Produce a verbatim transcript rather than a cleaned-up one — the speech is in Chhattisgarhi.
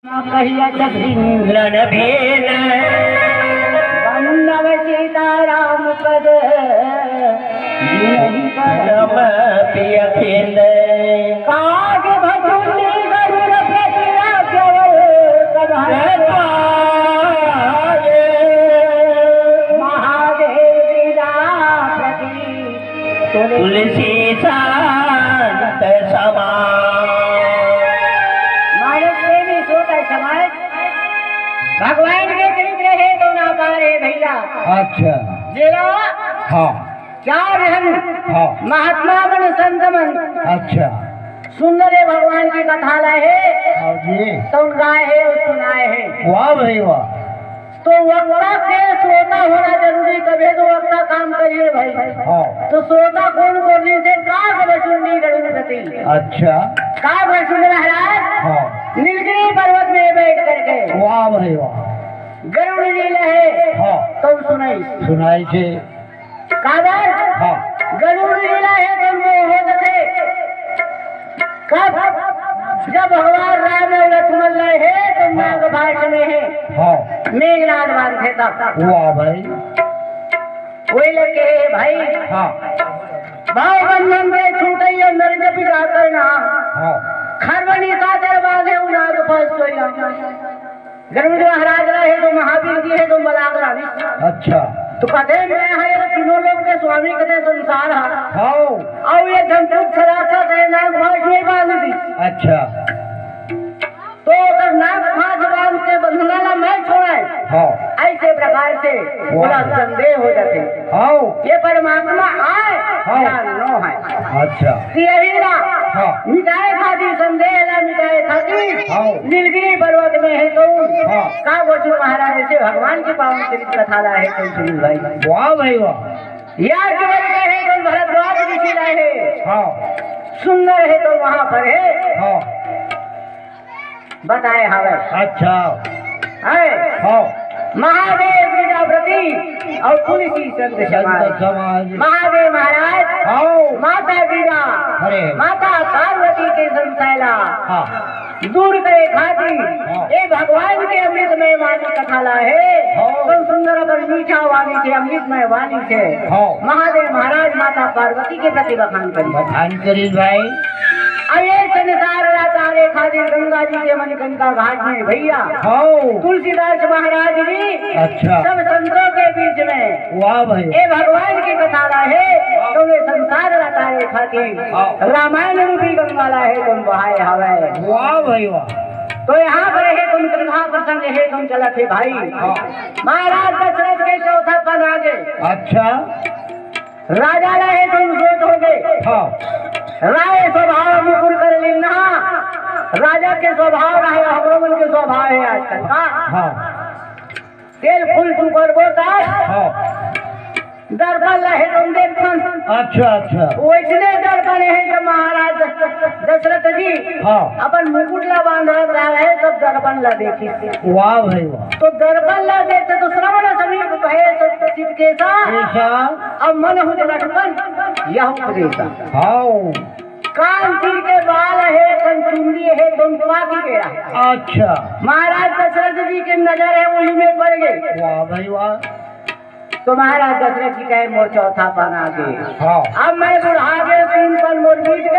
कहिया जब भिन्न न भेल। वंदव सीताराम पद जिनहि परम पिय खेल। काग भचुंडी गरुड़ प्रति आज्ञा केवल कबहर। महादेव गिरिजा प्रति तुलसी शांत समान। मानस प्रेमी श्रोता समाज, भगवान के चरित्र हे तो ना पार हे भैया। अच्छा। जेला हाँ। चार झन हाँ। महात्मा मन, संत मन अच्छा। सुंदर हे भगवान की कथा ला हे हाँ जी। तो उन गाए हे, सुनाए हे। वाह भाई वाह। तो वक्ता के श्रोता होना जरूरी, तभे तो वक्ता काम करिए भाई। हाँ। तो श्रोता कोन कोन रहिसे? काग भचुंडी गरुड़ प्रति। अच्छा। काग भचुंडी महाराज हाँ। नीलगिरी पर्वत में बैठ करके वाह भाई वाह। गरुड़ जी लहे हाँ। तो सुनाई। सुनाई छे। काबर हाँ। गरुड़ जी लहे तो मोह हो जथे। कब? जब भगवान राम अउ लक्ष्मण लड़े हे तो नाग भाष में हे। हाँ। मेघनाद बांधे तब। वाह भाई। वही लगे हे भाई। हाँ। भाव बंधन के छूटइया नर जब जाकर ना। हाँ। खरबनी सादर बांधे उ नाग भाष सोया। गरुड़ महाराज रहे तो महावीर जी हे तो बलाग रानी। अच्छा। तो कथे मैं हे, ये तीनों लोग के स्वामी कथे संसार हे। हाँ। अउ ये धनपुर सरासा से नाग भाष में बांध दी। अच्छा। तो अगर नाग भाष बांध के बंधना ला मैं छोड़े, हाँ। ऐसे प्रकार से वाह। बड़ा संदेह हो जाते। हाँ। ये परमात्मा आय हाँ। या नो आय। अच्छा। तो यही ला हाँ। मिटाए खातिर, संदेह ला मिटाए खातिर हाँ। नीलगिरी पर्वत में हे तो हाँ। काग भचुंडी महाराज से भगवान के पावन चरित्र कथा ला हे तो सुनील भाई। वाह भाई वाह। याज्ञवल्क्य हे तो भरद्वाज ऋषि ला हे। हाँ। सुंदर हे तो वहाँ पर हे। हाँ। बताए हवे। अच्छा। हे। हाँ। महादेव गिरिजापति अउ तुलसी संत संत समाज। समाज। महादेव महाराज। हाँ। माता गिरिजा। अरे। माता पार्वती के संशय ला। हाँ। दूर करे खातिर। हाँ। ये भगवान के अमृतमय वाणी कथा ला हे। हाँ। तो सुंदर अउ मीठा वाणी से, अमृतमय वाणी से। हाँ। महादेव महाराज माता पार्वती के प्रति बखान करी। बखान करी भाई। अउ ये संसार ला तारे खातिर गंगा जी के मणिकर्णिका घाट में भैया। हाँ। तुलसीदास महाराज जी अच्छा। सब संतों के बीच में वाह भाई। ये भगवान की कथा ला हे, तो ये संसार ला तारे खातिर हाँ। रामायण रूपी गंगा ला हे, तुम बहाए हवे। वाह भाई वाह। तो यहाँ पर हे तुम कथा प्रसंग हे, तुम चलत हे भाई। हाँ। महाराज दशरथ के चौथा पन आगे। अच्छा। राजा ला हे तुम सोच हो गए। हाँ। राय स्वभाव मुकुर कर लिन्ना। राजा के स्वभाव रहे, हमरो मन के स्वभाव हे आजकल का। हाँ। तेल फूल चुकर बोता। हाँ। दर्पण ला हे तुम देखन। अच्छा, अच्छा। वैसने दर्पण हे जब महाराज दशरथ जी हाँ। अपन मुकुट ला बांध रहे तब दर्पण ला देखी। वाह भाई वाह। तो दर्पण ला देखते तो श्रवण समीप भय चित केसा। केसा। अब मन हुत लटकन यह उपदेशा। हाँ। कान तीर के बाल हे, कनचुंदी हे, तुम पाकी गया। अच्छा। महाराज दशरथ जी के नजर हे, वही में पड़ गए। वाह भाई वाह। तो महाराज दशरथ जी कहे, "मोर चौथा पन आगे। हाँ। अब मैं बुढ़ा गए, तीन पन मोर बीत गए।"